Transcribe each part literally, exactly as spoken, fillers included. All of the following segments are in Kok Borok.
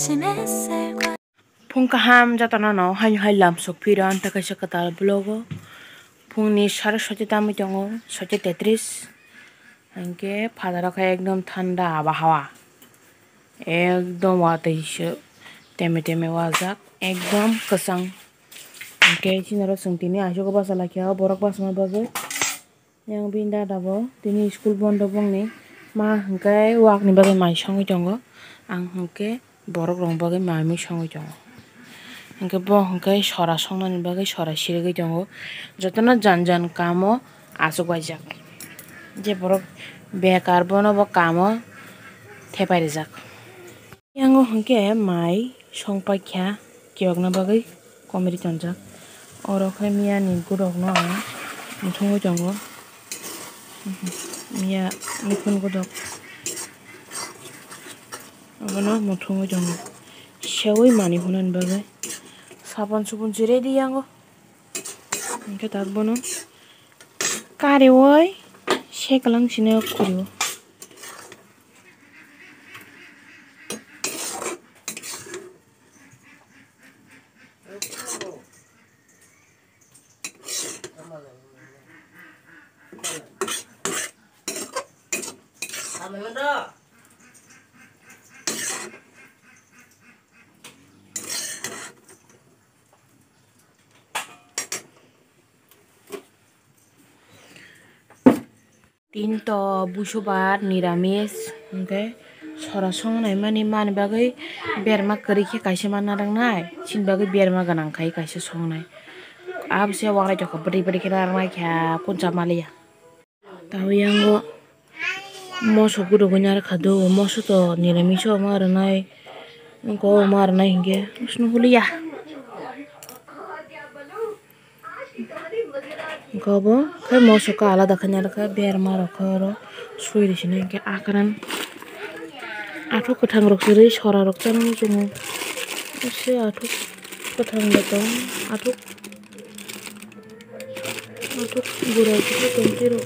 Phung kaham jotono no haino hai lam sok phiro ang ta kaisa kwtal vlog o. Phungni sare soite tamwi tongo, soite tetris. Hinkhe phataro khe ekdom thanda abahawa. Ekdom watwi se teme teme wajak, ekdom kwchang. Hinkhe chini oro chwng tini aisuk bachalaikha, o borok bachama bagwi. Yang bini dada bo tini school bondo bongni ma hwnkhe wakni bagwi mai songwi tongo, ang hwnkhe borok rokni bagwi mai mui songwi tongo. Hwnkhe bo hwnkhe sora songnani bagwi sora sirigwi tongo, jotono jan jan kamo achuk waijak, je borok bekar bono bo kamo thepai rijak. Yango hwnkhe mai songpaikha kiyokna bagwi komri tonjak. Oro khe miyani gudokno ang muthungwi tongo. Miya mikhun gudok. Obono muthungwi tongo. Seui manwi hwnani bagwi. Sabon subon se ready yango. Hwnkhe tak bono kariui seklang sini khulio. Tinto busubar niramis hwnkhe sora songnai mani, mani bagwi berma kwrwi khe kaisa ma narwknai, chini bagwi berma gwnang khai kaisa songnai. Abo se wanglai tongkha bwrwi bwrwi khe narwknai kha kuncha maliya. Tabuk yango moso gudugwi narwkha do, moso to niramiso ma rwnai, wngkha o ma rwnai hinkhe wngkha obo khe moso khe alada khe narwkha, berma rok khe oro sui rwsini hinkhe akran athuk kwthang rok se rwi sora rok chana muchungo, se athuk kwthang bo tong athuk. Athuk gura kisa tong tiro.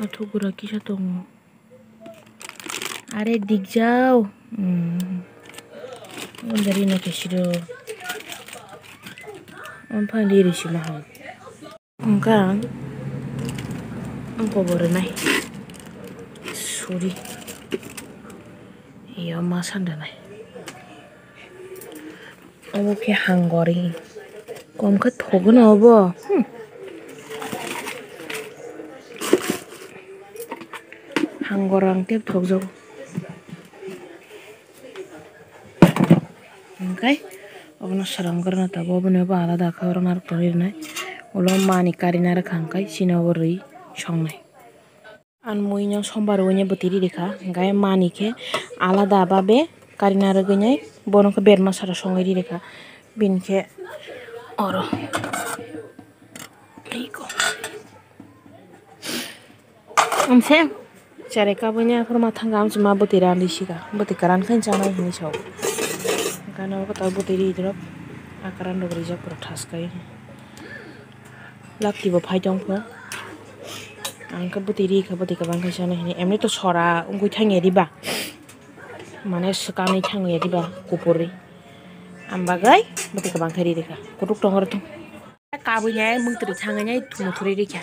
Athuk gura kisa tongo. Are digjao. Wngkha ang ang kobo rwnai suri. Iyo ma sanda nai. Obo khe hangori. Kom khe thogwno obo. Hmm. Hangor ang tei thokjago. Hwnkhe obono swrang gorna tabuk, oboni bo alada khe oro narwk tongwi rwnai. Ulo mani kari narwkha hwnkhe chini obo rwi songnai. Ang muino sombar wngya bwtwi ri rikha, hwnkhe mani khe alada babe karina rwgwinai bono khe berma sara songwi ri rikha, bini khe oro. Amse cherai kabui ni aphuru ma thangkha, amse ma bwtwi rani sika, bwtwi kwran khe chanai hinwi sao. Gana o kwtal bwtwi ri rok, a kwran rok rijak pura thas kai. Lakti bo phai tong kho. Ang khe bwtwi ri kha, bwtwi kwbang khe sana hini. Emni to sora wngwi thangya riba. Mane swkangwi thangya riba kupuri. Ang bagwi bwtwi kwbang khe ri rikha. Kutuk tongor thung. Kabui nai mwtwrwi thangwi nai thumu thuri rikha.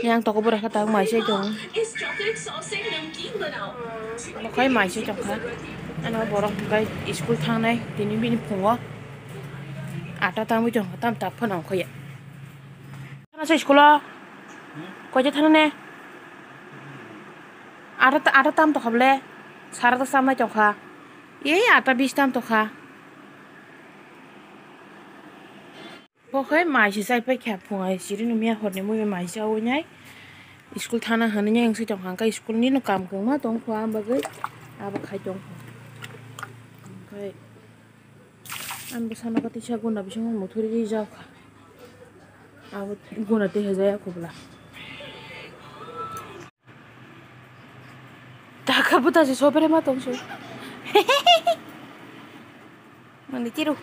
Yang toko bwrwi kha tabuk mai se tong. Bokhai mai se tong kha. Ano borok hwnkhe school thangnai tini bini phungo. Ata tangwi tong kha, tam tak phano ongkhoya. Thana se school o? Koita thana ne? Ata, ata tam tokha bole? Sara ta chamnai tokha. Ei ata bis tam tokha. Bo khe mai se chai paikha phung ai siri nungya horni mui mai se chaui nai. School thana hinwi wngsi tongkha, hwnkhe school ni no kam kwbangma tongkha, ang bagwi abo khai tongkha. Hwnkhe. Ang bwsano khe tisa guna bisingo muthuri rijak kha. Abo guna twi hajaya khobla. Taka buta se sobere ma tong se. Mani tiru.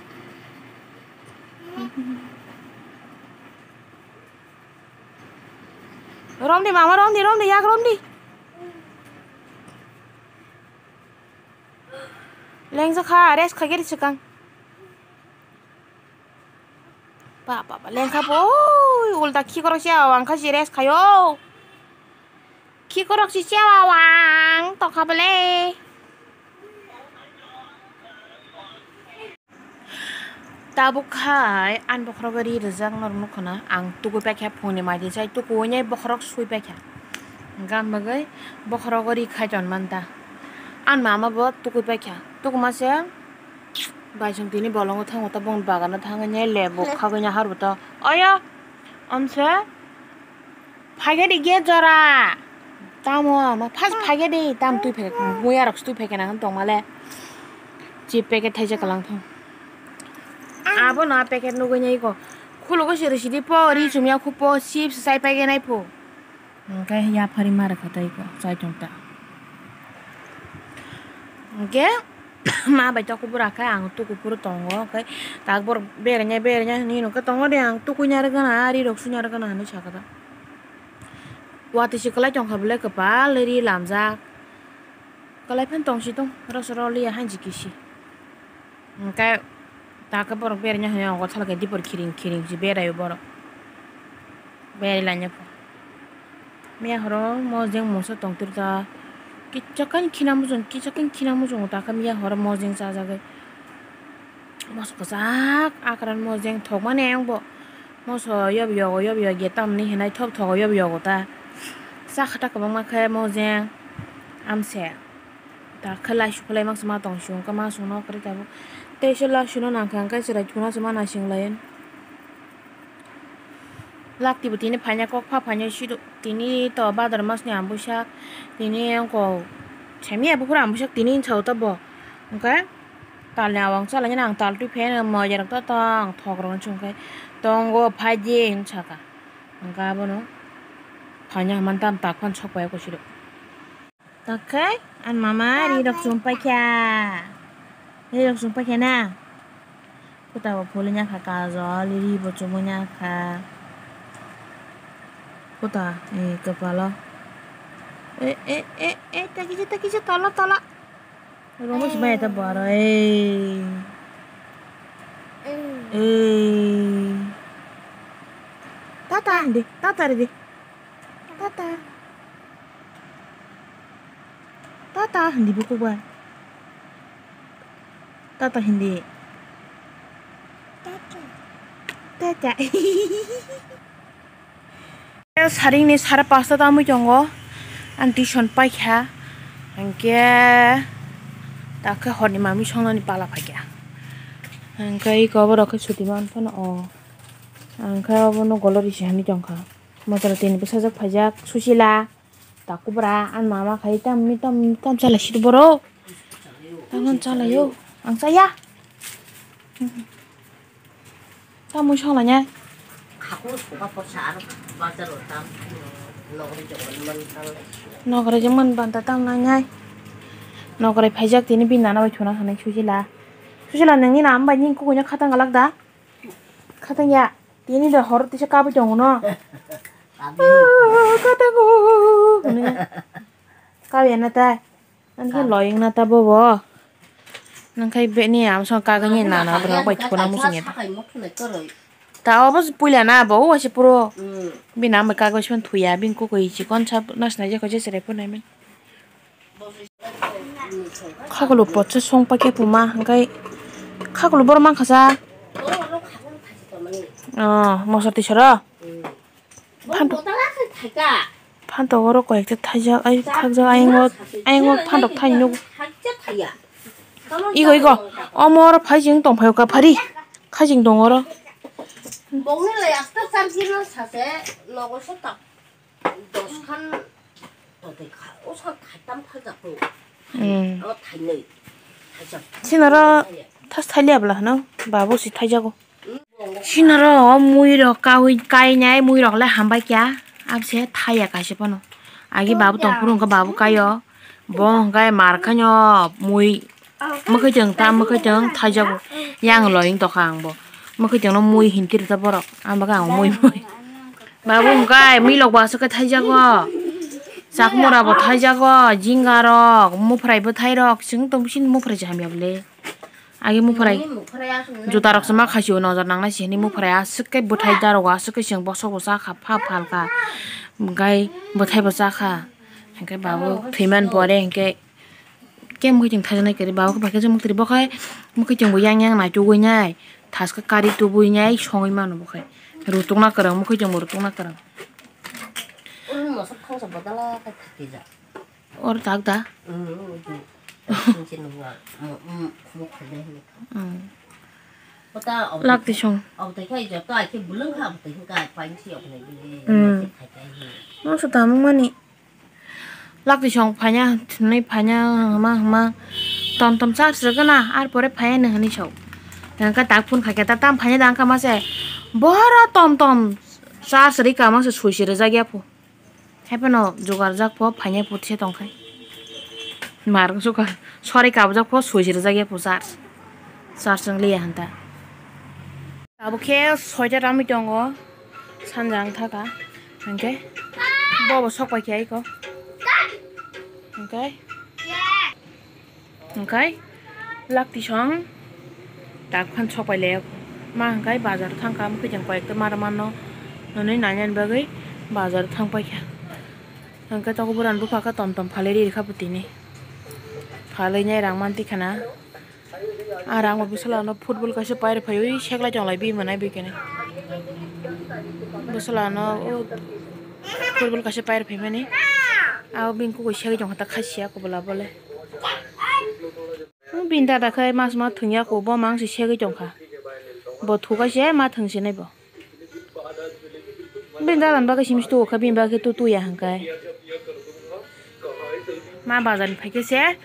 Romdi mama, romdi, romdi, yak romdi. Lengjakha, rest khaikhe ri swkang. Ba, ba, ba, lengkha bo, oi, ulta khikorok se awang kha si rest khaio. Khikorok si se awang tongkha bole. Tabuk khai ani bokhorogo ri rijak norok nukho na, ang tukui paikha phungni maidi chai tukuinai bokhorok sui paikha. Hingkhe ang bagwi bokhorogo ri khai ton manta. Ani mama bo tukui paikha, tukuma se bai chwng tini bolongo thango ta bongni bagano thangwi lebu khagwi nahar bo ta. Oya, omse. Phaikhe di gate jora. Tamo ama first phaikhe di tam twi phaikhe muya rok twi phaikhe nang tongmale. Chip packet thaisa kalang thung. Abo no packet nugui nai ko. Khulugo siri sidi po ri chumya khu po chips sai paikhe nai pho. Hingkhe yaphari ma rwkha tei ko chai tong ta. Hingkhe ma bai ta kubura khe ang tuku phuru tongo, hingkhe tak borok beraina beraina hinwi nokhe tongo de, ang tukuina rwgana, ri rok suina rwgana hinwi sakha ta. Watwi se kwlai tongkha bwle kwpal ri lamjak, kwlai phano tongsi tong rosoro liya hanji kisi. Hingkhe takhe borok beraina hinwi ogo thalkhe dipor khiring khiring se beraio borok. Berai laina pho. Miya horo mojeng mungsa tongtwrwkha. Kichakani khina muchung, kichakani khina muchungo takhe miya horo mojeng chajagwi. Moso kwchak akran mojeng thokmani ayang bo. Moso yob yogo, yob yogo ge tamni hinai thop thogo yob yogo ta. Chakha ta kwbangma khe mojeng amse. Takhe laisu phalai mangsa ma tong sung khe ma sung no kwrwi tabuk. Teisa laisu no nangkha hwnkhe chwrai thuna se ma naising lai. Lakti bo tini phaina kok pha phaina siro tini to bador masni ambuisa tini ongko semi abo phuru ambuisa tini sao ta bo hwnkhe talni awang chalai nang tal twi phaina moya rok to tong thok rok chwng khe tongo phaidi hinwi saka hwnkhe abono phaina hwnmani tam tak phano sok pai khe siro. Tokhe ani mama ri rok chum paikha. Ri rok chum paikha na. Puta bo phulwi nya kha kajol, ri bo chumui nya kha. Puta, eh, kwpalo. Eh, eh, eh, eh, takisa, takisa, tola, tola. Romo se bai ta boro, eh. Eh. Tata, de, tata, de. Tata. Tata hindi buku ba. Tata hindi. Tata. Tata. Saringni sara pasta tamwi tongo. Ang tuition paikha. Hingke takhe horni mami songnani pala phaikha. Hingke iko borok khe sutima phano o. Ang khe obono golori se hinwi tongkha. Mochwlwi tini bwsajwk phaijak Susila. Takubra ani mama khai tam mi tam tam chalai sidi borok. Tamo chalaio. Ang chaya. Tamo songlainai. Nogori jemon banta tam nainai. Nogori phaijak tini bini nana bai thuna hinwi Susila. Susila nini nana bai nini kukuino khatang galak da? Khatang ya. Tini da hor tisa kabui tongo no. Kabi. Ah, katango. Hwnwi. Kabi na ta. Ang khe loyang na ta bobo. Nang khai bini amsong kagani nana borok bai thuna musung ya. Ta obo puila na bo waise puro. Bini amai kagwi song thuya bini kukui chikon sa nasnai jekho je serai phunai men. Khakulu potswk song paikhe puma, hwnkhe khakulu borok mankha sa. Oh, moso tisoro. Phantok, phantok oro koi ekta thaijak, ai khakjak, ayang o, ayang o phantok thani nuk. Ego, ego, omo oro phaijing tongphai o kaphari, khaijing tong oro. Bongni lai ekta charging no sase, nogo se tak. Dos khan totwi kha, o sa thaitam phaljakgo. Hmm. O thainwi, thaijak. Sinoro thas thailiya bwla hwno, babo si thaijago. Hmm. Sinoro o mui rok kaui, kainai mui rok le hambai kya, abse thaiya kaisa phano. Agi babu tongphuru hwnkhe babu kaio, bo hwnkhe mar khaino mui. Mwkhwtwng ta mwkhwtwng thaijago. Yang loying tokha ang bo. Mwkhwtwng no mui hinti rwkha borok. Ang bagwi ang mui mui. Babu hwnkhe milok ba aswk khe thaijago. Chakmura bo thaijago, jinga rok, muphrai bwthai rok, chwng tong bising muphrai se hamya bwle. Agi muphrai juta rok se ma khaisio, nojor nangnai se hwnwi muphrai aswk khe bwthai darogo aswk khe chwng bosok bo chakha, pha phalkha, gai bwthai bo chakha, hwnkhe babu thwiman pore hwnkhe. Khe mwkhwtwng thaijaknai kwrwi, baba khe bakhe jemuk twi, bo khe mwkhwtwng bo yang yang naitugwi nai, thaskhe kari tubui nai songwi mano bo khe. Rutukna kwrwng, mwkhwtwng bo rutukna kwrwng. Oro mosok thangsa bodala khe thakijak. Oro tak da? Hmm, hmm, hmm. Singsi nungwa, hmm, hmm, khumuk khwlai hinwi kha. Hmm. Kota abotwi Lak khe, tisong. Abotwi khe joto ai khe bulwng kha, abotwi khe painsi abotwi bini Hmm. Khai khai hinwi. Mosok tamung mani. Lak tisong phaina, thwnwi phaina, hwma hwma. Tom tom charge rwgana, ar pore phaina hinwi sao. Hwnkhe tak phone khaikhe ta tam phaina da wngkha ma se. Bohoro tom tom charge rwkha ma se switch rwjak ya pho. Haiphano jugar jak pho phaina phuti se tongkhai. Mar wngsuka sori kabjak pho switch rwjak ya pho charge. Charge wng liya hanta. Abo khe soita tamwi tongo. Sanja wng thaka. Hwnkhe bobo sok pai khe aiko. Hwnkhe. Hwnkhe lak tisong tak phan sok pai le ma hwnkhe bazar thang kha, mwkhwtwng koi ekta ma rwmano nwnwi nainani bagwi bazar thang pai kha. Hwnkhe tok bwrani bupha khe tom tom phalwi ri rwkha bwtwi ni phalwi nai rang man tikha na. Ah rang bo bwsala no football kaisa pairwi phaiwi seklai tonglai bini mwnai bwkhe ni bwsala no football kaisa pairwi phaimani. Abo bini kukui segwi tongkha ta khasiya kubula bole. Bini dada khe mas ma thwngya kho, bo mang se segwi tongkha. Bo thukai se ma thwngsinai bo. Bini dada ni bagwi simi se tugo kha, bini bagwi tu tuya hwnkhe. Ma bazar ni phaikhe se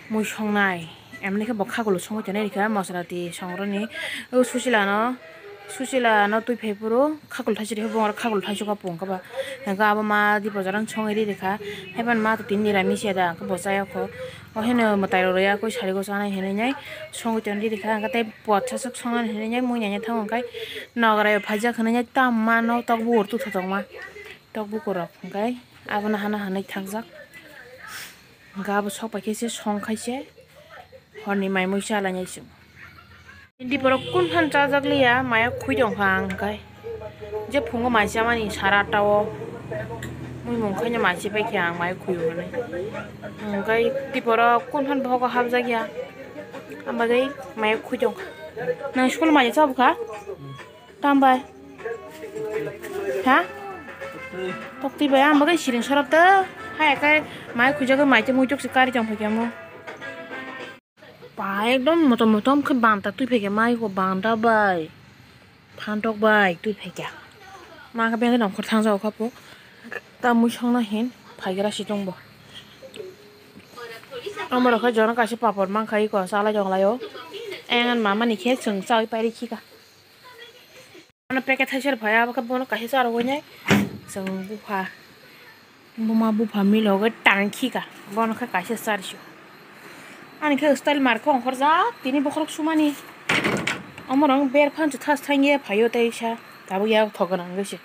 mui songnai. Emni khe bo khakulo songwi tongnai rikha, mosra twi songroni. O Susila no, Susila no twi phai phuru khakulo thaisiri khe bo oro khakulo thaisukha pung khe ba. Hwnkhe abo ma di bazar ang songwi ri rikha. Haiphano ma to tini niramis ya da, hwnkhe bo chaya kho. O heno mwtai rok rwya koi sari go chanai hinwi nai songwi tongdi rikha. Hwnkhe tei pot saswk songnani hinwi nai mui nai thango hwnkhe nogra yo phaijak hinwi nai tam ma no tok bukur tu thothok ma. Tok bukur rok hwnkhe abono hana hinwi thakjak. Hwnkhe abo sok pai khe se song khai se horni mai mui cha lainai chwng. Hindi borok kun phan chajak liya, maya khui tong kha ang hwnkhe. Je phungo mai chamani sara atta o mui mung khaino mai se pai khe ang mai khui o hwnwi. Hwnkhe hindi borok kun phan bohogo hapjak ya. Ang bagwi maya khui tong kha. Nwng school mai cha bwkha? Tam bai. Ha? Tokti bai, ang bagwi siring sorop ta. Hai kai mai khujagwi mai tei muituk se kari tong phai khe mo. Ba ekdom motom motom khe banta twi phai khe mai ko banta bai. Phantok bai twi phai khe. Ma khe beng nongkhor thang jao kha po. Ta mui song na hin phai gra si tong bo. Amoro khe jono kaisa papor mang khai ko chalai jong lai o. Engan mama ni khe chwng chawi pai ri khika. Ano packet thaisa rw phai, abo khe bono kaisa cha rwgwi nai. Chwng bupha, buma bupha milogwi tang khika. Bono khe kaisa cha rw sio. Ani khe style mar khe ongkhorjak, tini bokhorok sumani. Omo rong ber phan chu thas thang ye phaio tei sa. Tabuk ya thok gwnang wngwi se.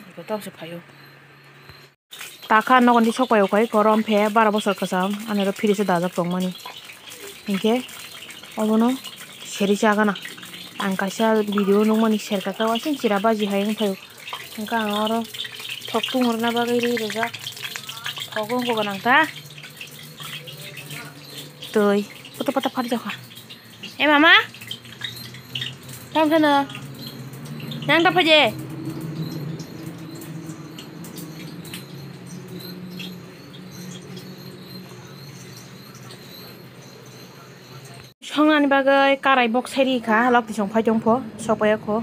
Eko tok se phaio. Takha nogo ni sok pai o kai korom phe bara bosor kwcham ani oro fridge o dajak tongmani hinkhe obono seri chagana ang kaisa video nukmani serkaka waising chira baji hai wngphaio hinkhe ang oro thok tung rwna bagwi ri rijak thok wngkha gwnang ta twi pata pata pharjakha. Eh, mama? Tamo phano. Nang ta phaje. Songnani bagwi karai bok sai ri kha, halok tisong phai tong pho, sok pai ya kho.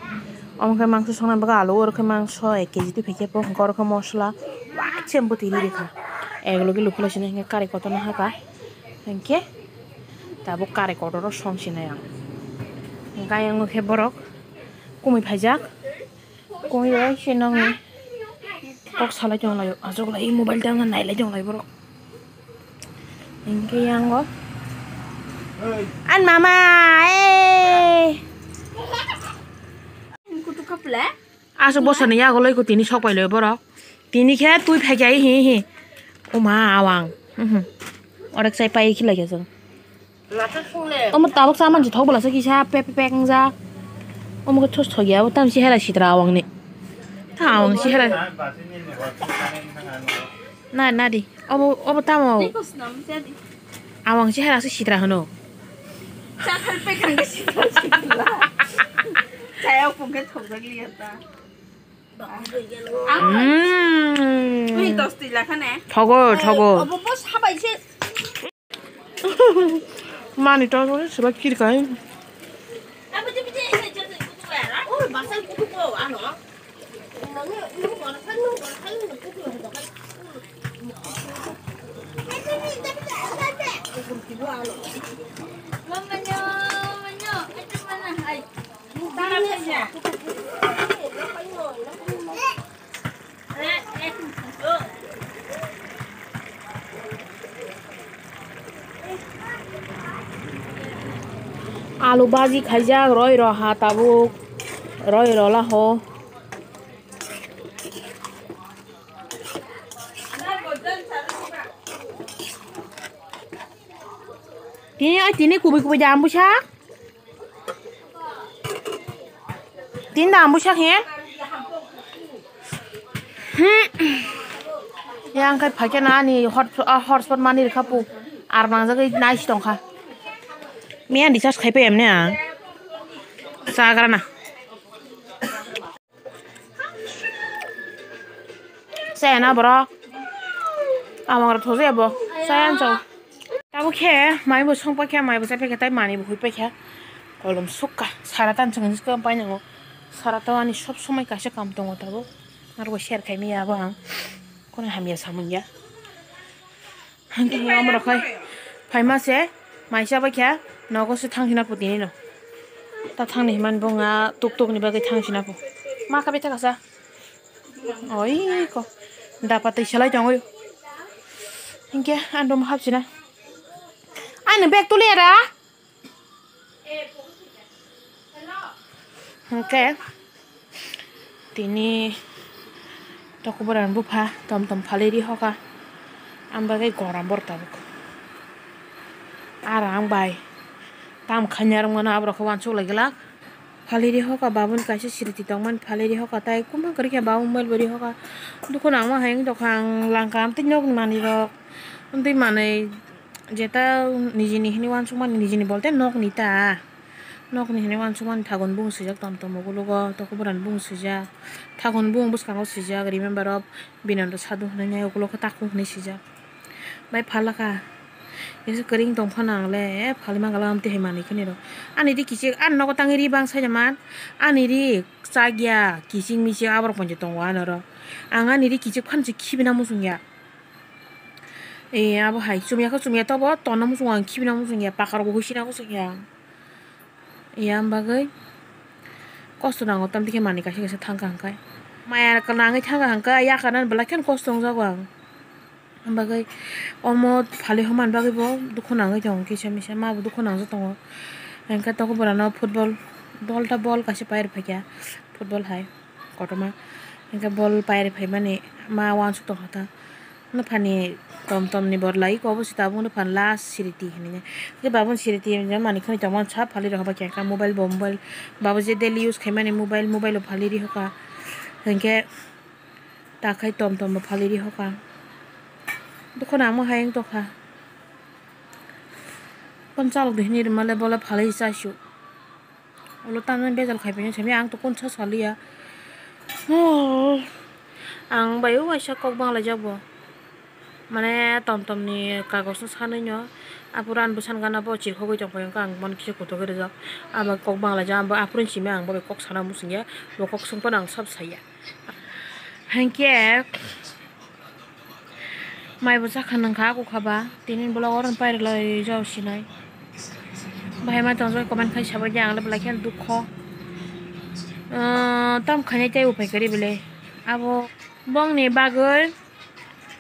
Omo khe mangso songnani bagwi alu, oro khe mangso ek kg twi phai khe po, hwnkhe oro khe mosla, wakhe bwtwi ri ri kha. Ek logi luku lai sini hinkhe karai kotorno ha kha. Hinkhe. Tabuk karai kotor o song sinai ang. Hwnkhe ayang khe borok kumui phaijak. Kumui bai se nokni kok salai tong lai o. Achuk lai mobile tangna nai lai tong lai borok. Hinkhe yango. An mama, eh. Kutu kapla. Aswk bosor ni yago loi ko tini sok pai loi borok. Tini khe twi phai khe hi hi. O ma, awang. Mhm. Orek chai pai khilai khe chwng. Omo tabuk cha manchi thok bwlasa kisa pek pek pek wngjak. Omo khe thos thok ya, o tamsi hera sitra awang ni. Ta awang si hera. Na, na di. Obo, obo tamo. Awang si hera si sitra hwno. Chaya pungke thokjak liya ta. Mm. Ui, dos twi lakha ne. Thogo, thogo. Obo bo sabai se. Mani to, to, seba kiri kai. Alu baji khaijak, roi ro ha tabuk, roi ro la ho. Tini, ai, tini kubui kubui da ambusa. Tini da ambusa khe. Hmm. Yang kai phakhe na ani hot, ah, hotspot mani rikha pu. Ar nangjagwi nai si tongkha. Miyan recharge khai pai emne ang. Chagra na. Chaya na borok. Amang rok thojaya bo. Chaya ang chao. Tabuk khe mai bo songpa khe mai bo chai paikha tai mani bo hui paikha. Kolom sukha. Sara tan chwng jiskha pai nango. Sara to ani sob somoi kaisa kam tongo tabuk. Aro bo share khai maya bo ang. Kono hamya samung ya. Hwnkhe omo rok khai phaima se maisa bai kha nogo se thang sina pu tini no. Ta thang ni himani bo wngya tuk tuk ni bagwi thang sina pu. Ma kha bai thakasa. Oi ko. Dapa twi salai tongwi. Hinkhe ang room hap sina. Ani bag tuli era. Hwnkhe tini tokuburan bupha tom tom phalwi ri hoka, ang bagwi goram boro tabuk. Aro ang bai tam khaina rwngmano aborok khe uansuk lai glak. Phalwi ri hoka, babuni kaisa sriti tongmani phalwi ri hoka, tai kwbangma kwrwi khe babuni mobile bo ri hoka. Dukhu nangma hai wng tongkha ang langka, amtwi nokni manwi rok, amtwi manwi jeta nijini hinwi uansukmani nijini bolte nokni ta, nokni hinwi uansukmani thagon bung swijak tom tom ugulogo, tokuburan bung swijak, thagon bung bwskango swijak remember of Binando Sadhu hinwi nai ugulogo takhuk hinwi swijak. Bai phalaka. Ese kwrwng tong phano ang le, eh, phalwi man kala amtwi hai manwi khani rw. Ani ri kichik, ani nogo tangwi ri bang sai man. Ani ri chakya, kichik michik aborok poito tongo ano rw. Ang ani ri kichik phano se khibina muchung ya. Eh, abo hai chumya khe chumya tobo, tonna muchung ang khibina muchung ya, pakar bo huisina muchung ya. Yang bagwi kosto nango, tamtwi khe manwi kaisa kaisa thangkha hwnkhe. Maya nangwi thangkha hwnkhe, yakarnani belai kheno kosto wngjago ang. Ang bagwi omo phalwi hwnmani bagwi bo dukhu nangwi tongo kisa misa, ma bo dukhu nangjak tongo. Hwnkhe tokuburano football, bol ta bol kaisa pai rwphaikha, football hai kotorma. Hwnkhe bol pai rwphaimani ma uansuk tongkha ta. Nwphani tom tom ni bor lai khe obo se tabuk nwphani last sriti hinwi. Hwnkhe babuni sriti hinwi manwi khwnwi tongmani sa phalwi rwkha bai khe mobile bo mobile. Babo je daily use khaimani mobile, mobile o phalwi ri hoka. Hwnkhe takhai tom tom bo phalwi ri hoka. Dukhu nangma hai wng tongkha. Kon chalok di hinwi rwmale bola phalwi chaisu. Ulo tamni bejal khai phaino simi ang to kunsa saliya. Oh, ang bai o waisa kok banglaijak bo. Mane tom tom ni kagos no sanwi no. Aphuran bwsan gana bo chirkhogwi tongphai wngkha ang bono kisa kuthugwi rijak. Abo kok banglaijak abo aphuran simi ang bo bai kok sana muchungya. Bo kok swng phano ang sab saya. Hinkhe mai bo chakha nangkha, ako kha ba tini vlog oro pairwlai jao sinai. Bahai ma tongjak comment khai sabaidi ang le belai kheno dukho. Ah, tam khainai tei upai kwrwi belai. Abo bongni bagwi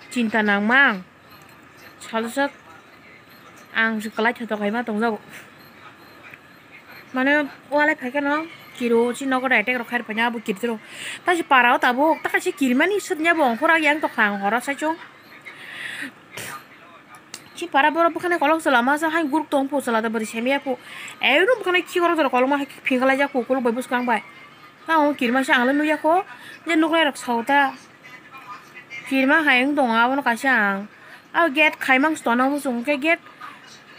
chinta nangma ang. Salsa ang se kwlai thotok hai ma tongjago. Mane walai phai kheno kiro si nogo attack rok khai rwphaina abo kiri tiro. Tai se para o tabuk ta kaisa kirimani sutnya bo ongkhor yang tokha ang horo saichung. Chi para borok bwkhani kolok chwla masa hai guruk tong phu chwla da bwrwi semiya phu. Eino bwkhani khikorok jora kolokma hai phikalaijak phu kolok bai bwskang bai. Tamo kirima se ang le nukya kho je nuknai rok sao ta. Kirima hai wng tongo abono kaisa ang. Abo gate khaimang se tona bo chwng khe gate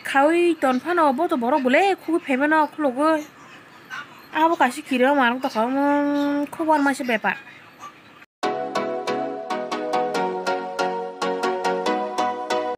khaui ton phano bo to borok bwle khugui phaimano khulugui. Abo kaisa kirima manuk tongkha omo khobor masa bepar.